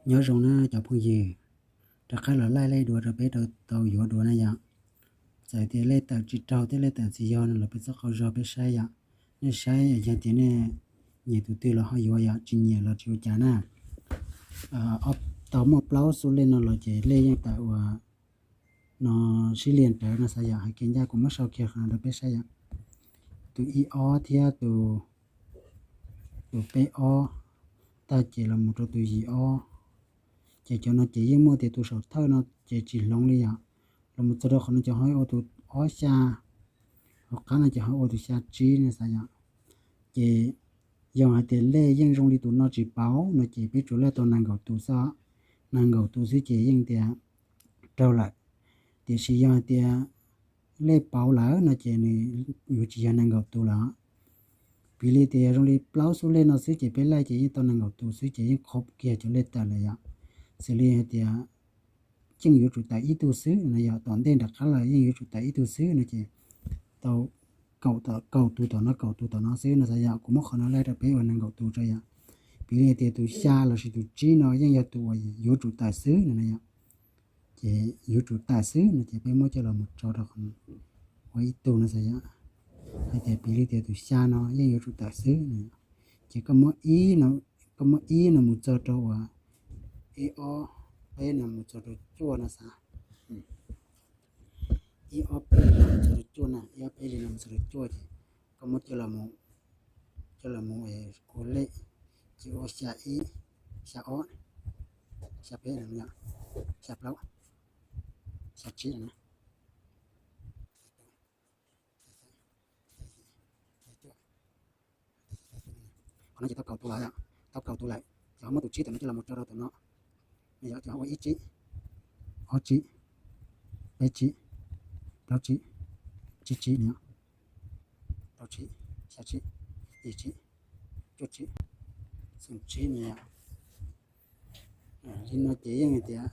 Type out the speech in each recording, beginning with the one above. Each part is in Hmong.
Nyob zoo na cov phooj ywg, rov qab los laij lej dua rau peb tau yuav dua na yom. Txawm tias lej tawm tsis raug thiab lej tawm tsis yog no los peb txhob qaug zog peb saib yom. Nej saib yog tias nej nyiam tus twg los ho yuav yom, tsis nyiam los tsis ua cas na. Tau muaj plaub xuj lej no los ces lej yeej tawm ua no sib lias rawv no xav yom. Hais kiag ncaj kuv muab sau kiag qhov no rau peb saib yom. Tus ib ob thiab tus peb ob, tag ces los mus rau tus yim ob. Ces cov no ces yeej muaj tias tus saum thawj no ces tsis hloov li yom. Los mus txog rau qhov no ces ho ua tus ob xya, hauv qab no ces ho ua tus xya tsib no xav yom. Ces yog hais tias lej yeej zoo li tus no tsis pauv no ces peb tsuas laij tau nees nkaum tus xwb, nees nkaum tus xwb ces yeej tias raug lawm. Tiam sis yog hais tias lej pauv lawm no ces nws yuav tsis yog nees nkaum tus lawm. Piv li tias yog zoo li plaub xuj lej no xwb ces peb laij ces yeej tau nees nkaum tus xwb ces yeej khob kiag cov lej tawm lawm yom. Xws li hais tias yeej yuav tsum tawm ib tug xwb no yog tom ntej nram qab los yeej yuav tsum tawm ib tug xwb no ces tau kaum tus tom no kaum tus tom no xwb no xav yom. Kuv muab qhov no laij rau peb ua nees nkaum tus tso yom. Piv li tias tus xya lossis tus tsib no yeej yog tus uas yuav tsum tawm xwb no na yom. Ces yuav tsum tawm xwb no ces peb muab coj los mus tso rau qhov no ua ib tug no xav yom. Hais tias piv li tias tus xya no yeej yuav tsum tawm xwb no. Ces koj muab ib no mus txog rau uas ib ob peb no mus txog rau cuaj no xav. Ib ob peb li no mus txog rau cuaj na, ib ob peb li no mus txog rau cuaj ces koj muab coj los mus ua lej, ces ua xya ib, xya ob, xya peb, xya plaub, xya tsib no na. Qhov no ces tau kaum tus lawm, tau kaum tus lawm ces ho muab tus tsib tom no coj los mus tso rau tom no. Yog ces ho ua ib tsib, ob tsib, peb tsib, plaub tsib, tsib tsib no, rau tsib, xya tsib, yim tsib, cuaj tsib, xeem tsib no. Li no ces yeej tias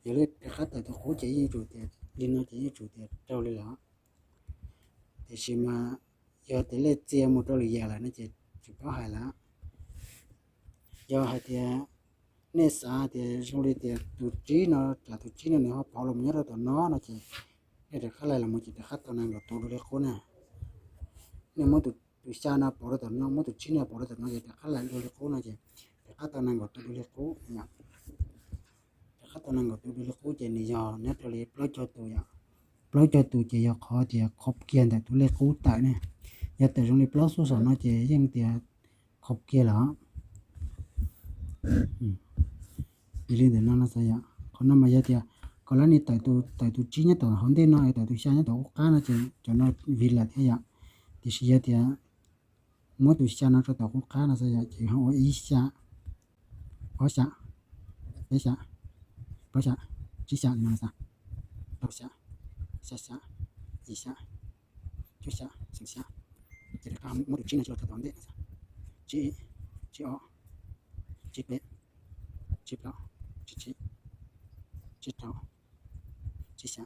yog li rov qab tawm tus qub ces yeej yuav tsum tias li no ces yeej yuav tsum tias raug li lawm. Tiam sis mas yog tias lej txia mus rau lwm yam lawm no ces tsis paub hais lawm. Yog hais tias nej xav tias zoo li tias tus tsib no, tsam tus tsib no nws ho pauv los nyob rau tom no no ces nej rov qab laij los mus ces rov qab tau nees nkaum tus dua li qub na. Nej muab tus xya no pauv rau tom no, muab tus tsib no pauv rau tom no ces rov qab laij dua li qub no ces rov qab tau nees nkaum tus dua li qub. Rov qab tau nees nkaum tus dua li qub ces nws yog nyob rau li plaub caug tus yom. Plaub caug tus ces yog qhov tias khob kiag ntawm tus lej qub tawm ne. Yog tawm zoo li plaub xuj saum no ces yeej tias khob kiag lawm. Piv li ntawm no no xav yom, qhov no mas yog tias kom lawv ni tawm tus tsib nyob tom hauv ntej no es tawm tus xya nyob tom qub qab no ces cov no viv lawm thiab yom. Tiam sis yog tias muab tus xya no rau tom qub qab no xav yom ces ho ua ib xya, ob xya, peb xya, plaub xya, tsib xya no xav, rau xya, xya xya, yim xya, cuaj xya, xeem xya. Ces rov qab muab tus tsib no coj los rau tom ntej no xav, tsib ib, tsib ob, tsib peb, tsib plaub, tsib tsib, tsib rau, tsib xya,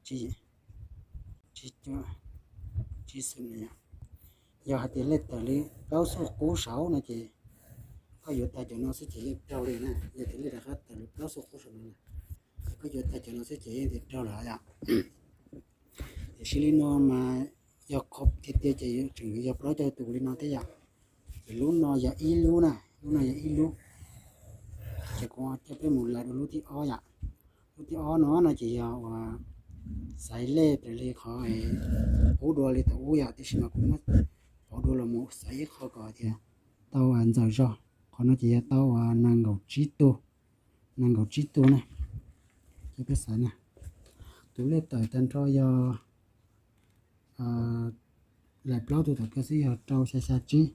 tsib yim, tsib cuaj, tsib xeem no yom. Yog hais tias lej tawm li plaub xuj qub saud no ces koj yuav tag cov no xwb ces yeej raug li na. Yog tias lej rov qab tawm li plaub xuj qub saud no na, koj yuav tag cov no xwb ces yeej tias raug lawm yom. Tiam sis li no mas yog khob tiag tiag ces tseem yuav yog plaub caug tus li no thiab yom. Ces lub no yog ib lub na, lub no yog ib lub. Ces kuv coj peb mus laij dua lub thib ob yom. Lub thib ob no no ces yog uas xaiv lej raws li qhov qub dua li thaum ub yom, tiam sis mas kuv muab pauv dua los mus xaiv ib qho kom tias tau ntxaws zog. Qhov no ces yog tau nees nkaum tsib tug, nees nkaum tsib tug na. Ces peb xaiv na, tus lej tawm tag nrho yog laij plaub tug tom kawg xwb yog rau xya xya tsib.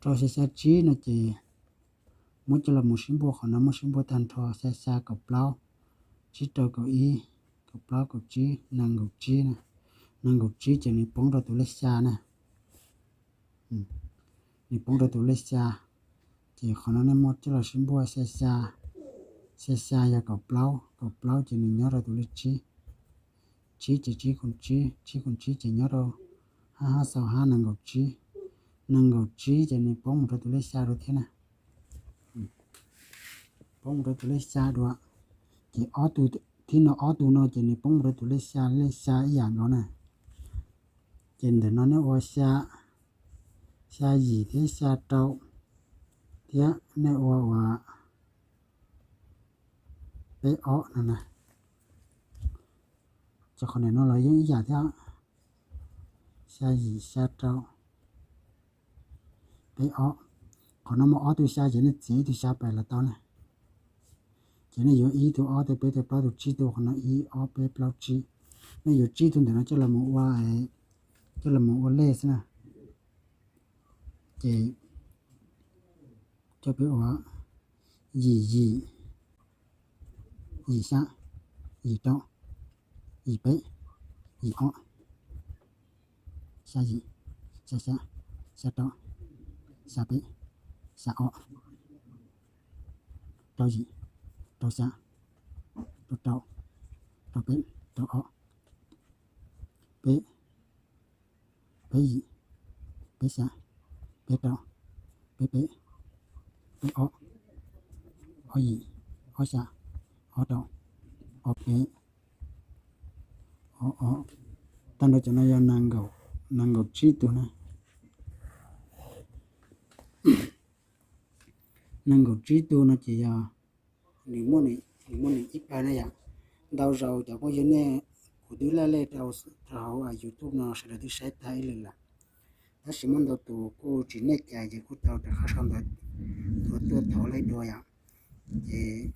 Rau xya xya tsib no ces muab coj los mus sib npuaj, qhov no muab sib npuaj tag nrho xya xya kaum plaub, tsib rau kaum ib, kaum plaub kaum tsib, nees nkaum tsib na. Nees nkaum tsib ces nws poob rau tus lej xya na. Nws poob rau tus lej xya, ces qhov no nej muab coj los sib npuaj xya xya, xya xya yog kaum plaub, kaum plaub ces nws nyob rau tus lej tsib, tsib ces tsib khoom tsib, tsib khoom tsib ces nyob rau hab hab xau hab nees nkaum tsib, Nees nkaum tsib ces nws poob mus rau tus lej xya dua thiab na. Poob mus rau tus lej xya dua. Ces ob tug, thib no ob tug no ces nws poob mus rau tus lej xya, lej xya ib yam nkaus na. Ces ntawm no nej ua xya, xya yim thiab xya rau, thiab nej ua ua peb ob no na. Ces qhov ntawm no los yeej ib yam thiab, xya yim xya rau, peb ob. Qhov no muaj ob tug xya ces nej txiav ib tug xya pais los tau na. Ces nej yuav ib tug ob tug peb tug plaub tug tsib tug, qhov no ib ob peb plaub tsib. Nej yuav tsib tug ntawm no coj los ua, coj los ua lej xwb na. Ces coj peb ua yim yim, yim xya, yim rau, yim peb, yim ob, xya yim, xya xya, xya rau, xya peb, xya ob, rau yim, rau xya, rau rau, rau peb, rau ob, peb, peb yim, peb xya, peb rau, peb peb, peb ob, ob yim, ob xya, ob rau, ob peb, ob ob. Tag nrho cov no yog nees nkaum tsib tug na. Nees nkaum tsib tug no ces yog nws muaj nws ib pawg na yom. Ntau zaus cov phooj ywg nej, kuv twb laij lej rau hauv YouTube no sawv daws twb saib tag ib lwm lawm, tab sis muaj ntau tus kuj tsis nej cai ces kuj tau rov qab sau ntawv tuaj thov laij dua yom. Ces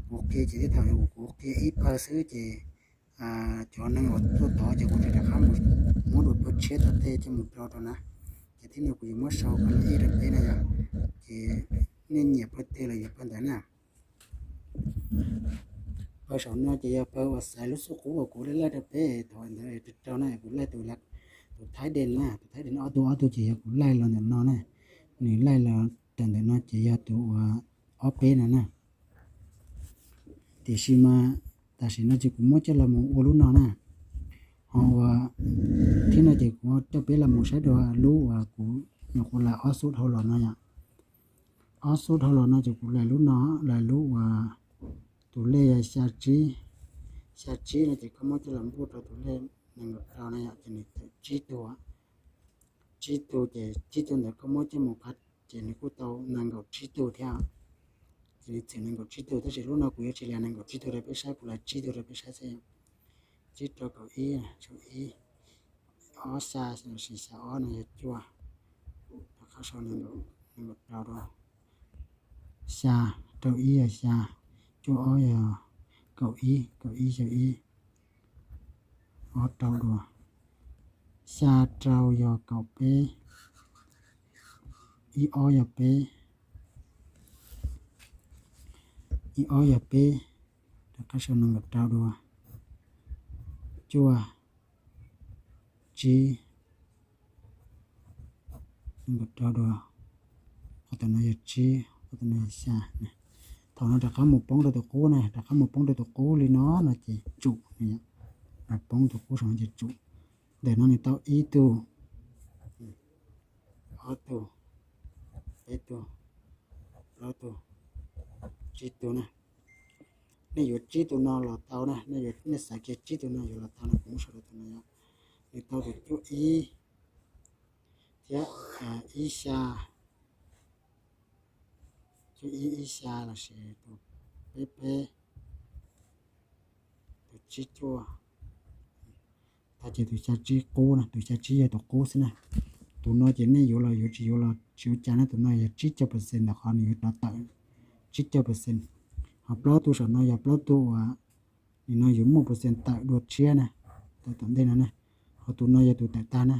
kuv qhia ces tej thaum kuv qhia ib pawg xwb ces cov neeg uas tuaj thov ces kuv thiaj rov qab mus muab dua pawg tshiab tom tej coj mus rau rau na. Ces thiab no kuv yuav muab sau pawg ib rau peb na yom. Ces nej nyiam pawg twg los yuav pawg ntawd na. Pawg saum no ces yog pawg uas xaiv lub xub qub uas kuv laij laij rau peb thaum ntawd rau rau na, kuv laij tus, tus Thaib Dees na, tus Thaib Dees ob tug ob tug ces yog kuv laij los ntawm no na. Nws laij los raws ntawm no ces yog tus uas ob peb no na. Tiam sis mas tam sim no ces kuv muab coj los mus ua lub no na. Ho ua thib no ces kuv coj peb los mus saib dua lub uas kuv nyuam qhuav laij ob xub dhau los no yom. Ob xub dhau los no ces kuv laij lub no, laij lub uas tus lej yog xya tsib. Xya tsib no ces koj muab coj los npuaj rau tus lej nees nkaum rau no yom, ces nws tawm tsib tug. Tsib tug ces tsib tug ntawd koj muab coj mus qhab ces nws kuj tau nees nkaum tsib tug thiab. Ces nws txawm nees nkaum tsib tug, tab sis lub no kuv yuav tsis laij nees nkaum tsib tug rau peb saib, kuv laij tsib tug rau peb saib xwb. Tsib rau kaum ib, rau ib, ob xya, xya ob no yog cuaj, rov qab sau nees nkaum rau dua. Xya rau ib yog xya, cuaj ob yog kaum ib, kaum ib xya ib, ob rau dua. Xya rau yog kaum peb, ib ob yog peb, ib ob yog peb, rov qab sau nees nkaum rau dua. Cuaj, tsib, nees nkaum rau dua. Qhov tom no yog tsib, qhov tom no yog xya. Thaum no rov qab mus poob rau tus qub na, rov qab mus poob rau tus qub li no no ces tsum, poob tus qub saum no ces tsum. Ntawm no nws tau ib tug, ob tug, peb tug, plaub tug, tsib tug na. Nej yuav tsib tug no los tau na, nej xav kiag tsib tug no yuav los tau no, kuv muab sau rau tus no yom. Nws tau tus cuaj ib thiab ib xya, cuaj ib, ib xya lossis tus peb peb, tus tsib cuaj. Tag ces tus xya tsib qub na, tus xya tsib yog tus qub xwb na. Tus no ces nej yuav los yuav tsis yuav los tsis ua cas na, tus no yog tsib caug percent ntawm qhov nws yuav rov tawm, tsib caug percent. Ho plaub tug saum no yog plaub tug uas nim no yuav muaj percent tawm dua tshiab na, tawm tom ntej no na. Ho tus no yog tus tawm tag na.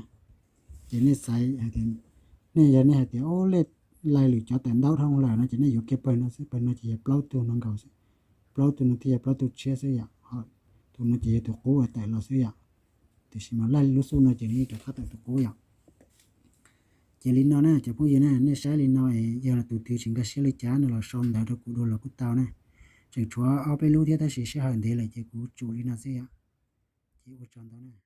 Ces nej xaiv hais tias, nej yog nej hais tias, o, lej laij lwm cov tawm ntau dhau lawm no ces nej yuav kiag pawg no xwb, pawg no ces yog plaub tug no nkaus xwb. Plaub tug no thiaj yog plaub tug tshiab xwb yom. Tus no ces yog tus qub uas tawm los xwb yom. Tiam sis mas laij lub xub no ces nws rov qab tawm tus qub yom. Ces li no na cov phooj ywg na, nej saib li no es yog tus twg tsis nkag siab li cas no los sau ntawv rau kuv dua los kuj tau na. Tseem tshuav ob peb lub thiab tab sis sij hawm ntev lawm ces kuv tsum li no xwb yom. Ces ua tsaug ntau na.